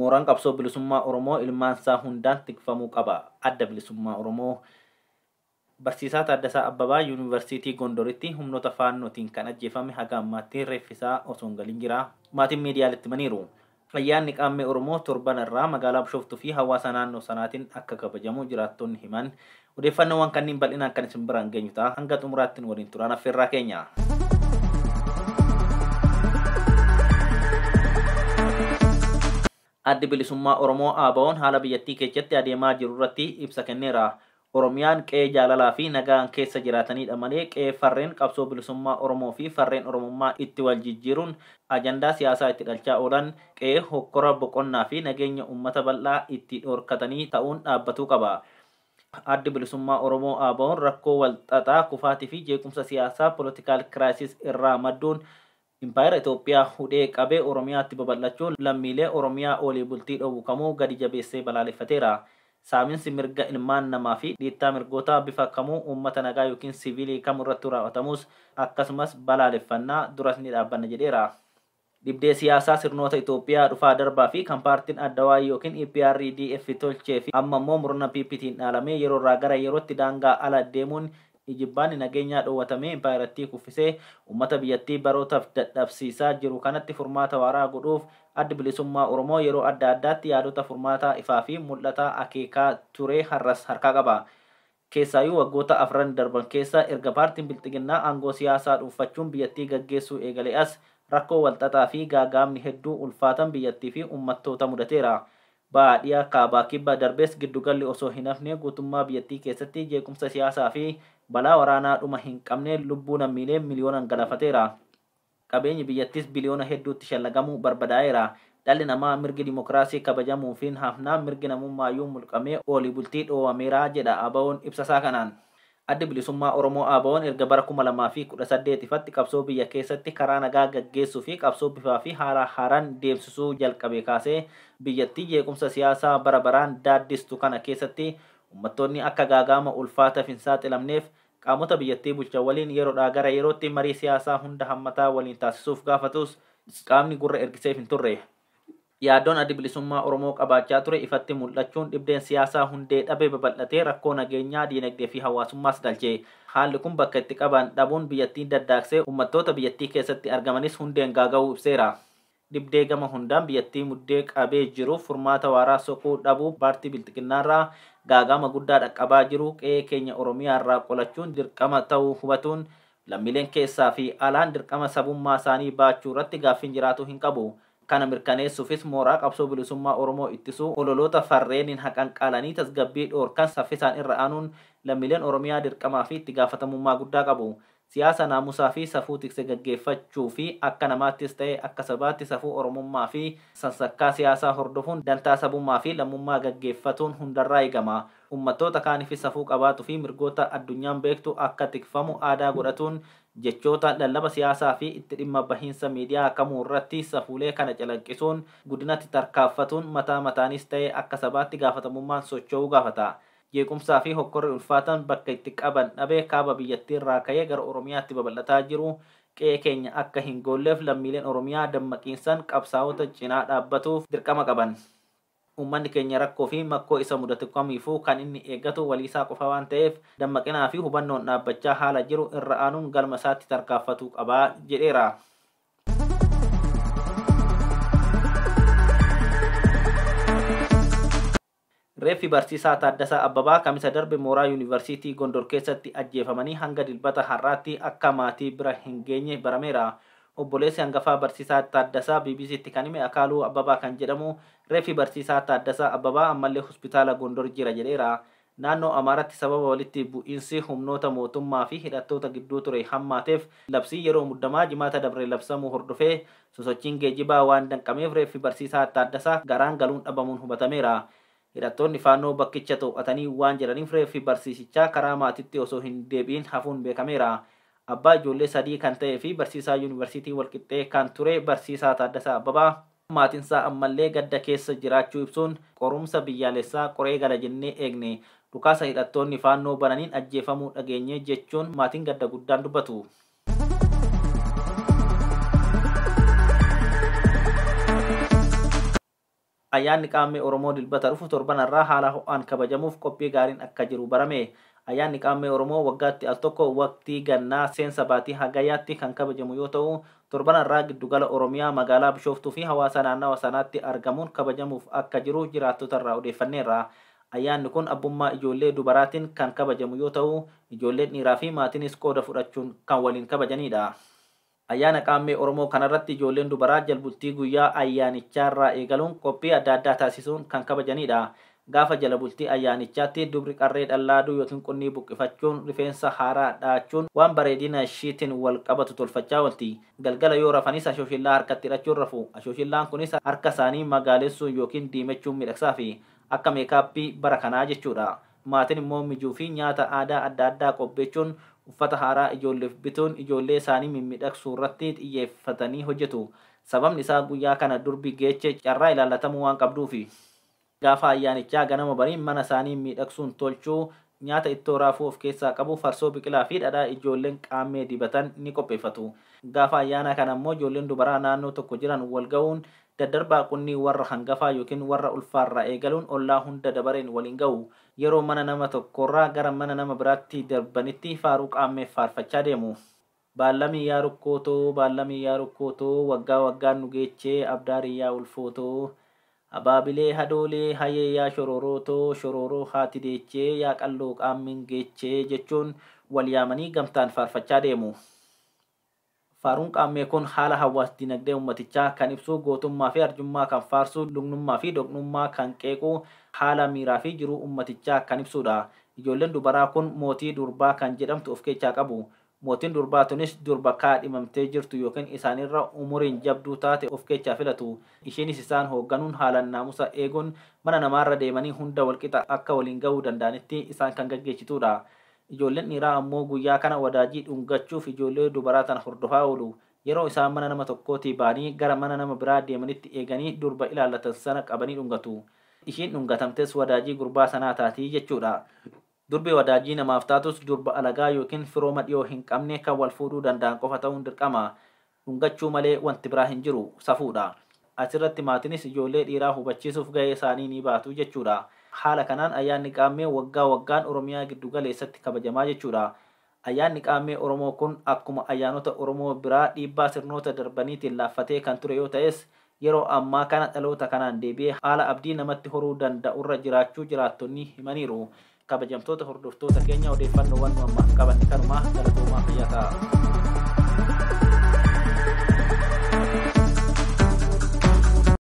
Mooraan qabsoo bilisummaa Oromoo ilmaan isaa hundaan tikfamuu qaba. Adda Bilisummaa Oromoo. Barsiisaa Taaddasaa Abbabaa Yuunivarsiitii Gondoritti humnoota faannootiin kan ajjeefame haga ammaatti reeffi isaa osoo hin galin jira. Maatiin miidiyaaletti himaniiru. Ayyaanni Qaammee Oromoo torban irraa magaalaa Bishooftuu fi hawaasa naannoo sanaatiin akka kabajamu jiraattonni himan. Odeeffannoowwan kanneen bal'inaan kan isin biraan geenyu ta'a. Hanga xumuraatti nu waliin turaan affeerraa keenya. Addi Bilisummaa Oromoo ABO'n haala biyyattii keessatti adeemaa jiru irratti ibsa kenneera. Oromiyaan qe'ee jaalalaa fi nagaan keessa jiraatanidha malee qe'ee farreen qabsoo bilisummaa Oromoo fi farreen Oromummaa itti wal jijjiiruun ajandaa siyaasaa itti dhalchaa oolan qe'ee hokkora boqonnaa fi nageenya uummata bal'aa itti dhorkatanii ta'uun dhaabbatuu qaba. Addi Bilisummaa Oromoo ABO'n rakkoo wal xaxaa kufaatii fi jeequmsa siyaasaa political crisis irraa madduun Impaayera Itoophiyaa hudhee qabee Oromiyaatti babal'achuun lammiilee Oromiyaa olii bultii dhoowwu kamuu gadi jabeessee balaaleffateera. Saaminsi mirga ilmaan namaa fi dhiittaa mirgoota bifa kamuu uummata nagaa yookiin siviilii kamuu irratti raawwatamus akkasumas balaaleffannaa duras ni dhaabbanna jedheera. Dhibdee siyaasaa sirnoota Itoophiyaa dhufaa darbaa fi kan paartiin Addawaayii yookiin EPRDF tolchee fi amma immoo murna PPT'n dhaalamee yeroo irraa gara yerootti daangaa ala deemuun ijibbaanni nageenyaa dhoowwatamee impaayerattii kuffisee uummata biyyattii barootaaf dadhabsiisaa jiru kanatti furmaata waaraa godhuuf Addi Bilisummaa Oromoo yeroo adda addaatti yaadota furmaataa ifaa fi mul'ataa akeekaa ture har'as harkaa qaba. Keessaayyuu waggoota afran darban keessa erga paartiin Bilxiginnaa aangoo siyaasaa dhuunfachuun biyyattii gaggeessuu eegale as rakkoo walxaxaa fi gaagaamni hedduu ulfaatan biyyattii fi uummattoota mudateera. Baadiyyaa kaabaa kibba darbees giddugalli osoo hin hafne guutummaa biyyattii keessatti jeequmsa siyaasaa fi balaa waraanaa dhuma hin qabne lubbuu lammiilee miliyoonaan galaafateera. Qabeenyi biyyattiis biliyoona hedduutti shallagamuu barbadaa'eera. Dhalli namaa mirgi dimokiraasii kabajamuu fi hafnaan mirgi namummaayyuu mulqamee olii bultii dhoowameera jedha ABO'n ibsasaa kanaan. Addi Bilisummaa Oromoo ABO'n erga bara 2018 ifatti qabsoo biyya keessatti karaa nagaa gaggeessuu fi qabsoo bifaa fi haala haaraan deemsisuu jalqabe kaasee biyyattii jeequmsa siyaasaa bara baraan daaddistu kana keessatti uummattoonni akka gaagaama ulfaataaf hin saaxilamneef qaamota biyyattii bulchan waliin yeroodhaa gara yerootti marii siyaasaa hunda hammataa waliin taasisuuf gaafatus qaamni gurra ergiseef hin turre. Yaaddoon Addi Bilisummaa Oromoo qabaachaa ture ifatti mul'achuun dhibdeen siyaasaa hundee dhabe babal'atee rakkoo nageenyaa, diinagdee fi hawaasummaas dhalche. Haalli kun bakka itti qaban dhabuun biyyattiin daddaaksee uummattoota biyyattii keessatti argamanis hundeen gaaga'uu ibseera. Dhibdee gama hundaan biyyattii muddee qabee jiru furmaata waaraa soquu dhabuu paartii Bilxiginnaarraa gaagama guddaa dhaqqabaa jiru qe'ee keenya Oromiyaarraa qolachuun dirqama ta'uu hubatuun lammiileen keessaa fi alaan dirqama sabummaa isaanii baachuu irratti gaaffiin jiraatu hin qabu. Kana mirkaneessuufis mooraa qabsoo bilisummaa Oromoo ittisuu ololoota farreeniin haqanqaalanii tasgabbii dhoorkan saffisaan irra aanuun lammiileen Oromiyaa dirqamaa fi itti gaafatamummaa guddaa qabu. Siyaasa naamusaa fi safuu tikse gaggeeffachuu fi akka namaattis ta'e akka sabaatti safuu Oromummaa fi sansakkaa siyaasaa hordofuun dantaa sabummaa fi lammummaa gaggeeffatuun hundarraa eegama. Uummattoota kaaniifis safuu qabaatu fi mirgoota addunyaan beektu akka tikfamu aadaa godhatuun jechoota lallaba siyaasaa fi itti dhimma bahiinsa miidiyaa kamuu irratti safuulee kana calaqqisuun guddinatti tarkaanfatuun mataa mataanis ta'e akka sabaatti gaafatamummaan socho'uu gaafata. Jeequmsaa fi hokkorri ulfaatan bakka itti qaban dhabee kaaba biyyattii irraa ka'ee gara Oromiyaatti babal'ataa jiru qe'ee keenya akka hin goolleef lammiileen Oromiyaa dammaqiinsaan qabsaa'ota cinaa dhaabbatuuf dirqama qaban. Uummanni keenya rakkoo fi makkoo isa mudatu kamiifuu kan inni eeggatu waliisaa qofa waan ta'eef dammaqinaa fi hubannoon dhaabbachaa haala jiru irra aanuun galma isaatti tarkaanfatuu qabaa jedheera. Reeffi barsiisaa Taaddasaa Abbabaa kamisa darbe mooraa Yuunivarsiitii Gondor keessatti ajjeefamanii hanga dilbata har'aatti akka maatii bira hin geenye barameera. Obboleessi hangafaa barsiisaa Taaddasaa BBCtti kan hime Akaaluu Abbabaa kan jedhamu reeffi barsiisaa Taaddasaa Abbabaa ammallee hospitaala Gondor jira jedheera. Naannoo Amaaraatti sababa walitti bu'iinsi humnoota mootummaa fi hidhattoota gidduu ture hammaateef labsii yeroo muddamaa jimaata dabre labsamuu hordofee sosochiin geejjibaa waan danqameef reeffi barsiisaa Taaddasaa garaan galuun dhabamuun hubatameera. Hidhattoonni faannoo bakkicha to'atanii waan jiraniif reeffi barsiisichaa karaa maatiitti osoo hin deebiin hafuun beekameera. Abbaa ijoollee sadii kan ta'ee fi barsiisaa yuunivarsiitii Walqixxee kan ture barsiisaa Taaddasaa Abbabaa maatiinsaa ammallee gadda keessa jiraachuu ibsuun qorumsa biyyaalessaa qoree gala jennee eegne dhukaasa hidhattoonni faannoo bananiin ajjeefamuu dhageenye jechuun maatiin gadda guddaan dubbatu. Ayyaanni Qaammee Oromoo Dilbata dhufu torbanarraa haala ho'aan kabajamuuf qophii gaariin akka jiru barame. Ayyaanni Qaammee Oromoo waggaatti al tokko waqtii gannaa seensa baatii Hagayyaatti kan kabajamu yoo ta'u, torbanarraa giddugala Oromiyaa magaalaa Bishooftuu fi hawaasa naannawa sanaatti argamuun kabajamuuf akka jiru jiraattotarraa odeeffanneerra. Ayyaanni kun abbummaa ijoollee dubaraatiin kan kabajamu yoo ta'u, ijoolleen dhiiraa fi maatiinis qooda fudhachuun kan waliin kabajanidha. Ayyaana Qaammee Oromoo kanarratti ijoolleen dubaraa jalbultii guyyaa ayyaanichaarraa eegaluun qophii adda addaa taasisuun kan kabajanidha. Gaafa jala bultii ayyaanichaatti dubri qarree dhallaaduu yookiin qunnii buqqifachuun rifeensa haaraa dhaachuun waan bareedina ishiitiin wal qabatu tolfachaa oolti. Galgala yoo rafanis ashooshillaa harkatti hidhachuun rafu. Ashooshillaan kunis harka isaanii magaalessuun yookiin diimechuun miidhagsaafi akka meekaappii bara kanaa jechuudha. Maatiin immoo mijuu fi nyaata aadaa adda addaa qopheessuun uffata haaraa ijoolleef bituun ijoollee isaanii mimmiidhagsuu irratti xiyyeeffatanii hojjetu. Sababni isaa guyyaa kana durbi geeche carraa ilaallatamuu waan qabduufi. Gaafa ayyaanichaa ganama bariin mana isaanii miidhagsuun tolchuu, nyaata ittoo raafuu of keessaa qabu, farsoo biqilaa fi dhadhaa ijoolleen qaammee dibatan ni qopheeffatu. Gaafa ayyaana kana immoo ijoolleen dubaraa naannoo tokko jiran wal ga'uun daddarbaa qunnii warra hangafaa yookiin warra ulfaarraa eegaluun ollaa hunda dabareen waliin ga'u. Yeroo mana nama tokkorraa gara mana nama biraatti darbanitti faaruu qaammee faarfachaa deemu. Baallamii yaa rukkootoo, baallamii yaa rukkootoo, waggaa waggaan nu geechee abdaarii yaa ulfootoo. Abaabilee hadoolee hayee yaa shororootoo, shororoo haati deechee yaa qalloo qaammiin geechee jechuun wal yaamanii gamtaan faarfachaa deemu. Faaruun qaammee kun haala hawaas dinagdee uummatichaa kan ibsu, gootummaa fi arjummaa kan faarsu, lugnummaa fi doqnummaa kan qeequ, haala miiraa fi jiruu uummatichaa kan ibsudha. Ijoolleen dubaraa kun mootii durbaa kan jedhamtu of keessaa qabu. Mootiin durbaa tunis durba kaadhimamtee jirtu yookiin isaanirra umuriin jabduu taate of keessaa filatu. Isheenis isaan hoogganuun haalaan naamusa eeguun mana namaarra deemanii hunda walqixa akka waliin ga'uu danda'anitti isaan kan gaggeessitudha. Ijoolleen dhiiraa ammoo guyyaa kana wadaajii dhungachuuf ijoollee dubaraa tana hordofaa oolu. Yeroo isaan mana nama tokkootii ba'anii gara mana nama biraa deemanitti eeganii durba ilaallatan sana qabanii dhungatu. Ishiin dhungatamtes wadaajii gurbaa sanaa taatii jechuudha. Durbi wadaajii namaaf taatus durba alagaa yookiin firooma dhiyoo hin qabne kan wal fuudhuu danda'an qofa ta'uun dirqama. Dhungachuu malee wanti biraa hin jiru, safuudha. Asirratti maatiinis ijoollee dhiiraa hubachiisuuf gahee isaanii ni baatu jechuudha. Haala kanaan ayyaanni qaammee waggaa waggaan Oromiyaa giddu galeessatti kabajamaa jechuudha. Ayyaanni qaammee Oromoo kun akkuma ayyaanota Oromoo biraa dhiibbaa sirnoota darbaniitiin laaffatee kan ture yoo ta'es, yeroo ammaa kana dhaloota kanaan deebi'ee haala abdii namatti horuu danda'urra jiraachuu jiraattonni himaniiru. Kabajamtoota hordoftoota keenya, odeeffannoowwan nu ammaaf qabanne kanuma. Galatoomaa, fayyaa ta'a.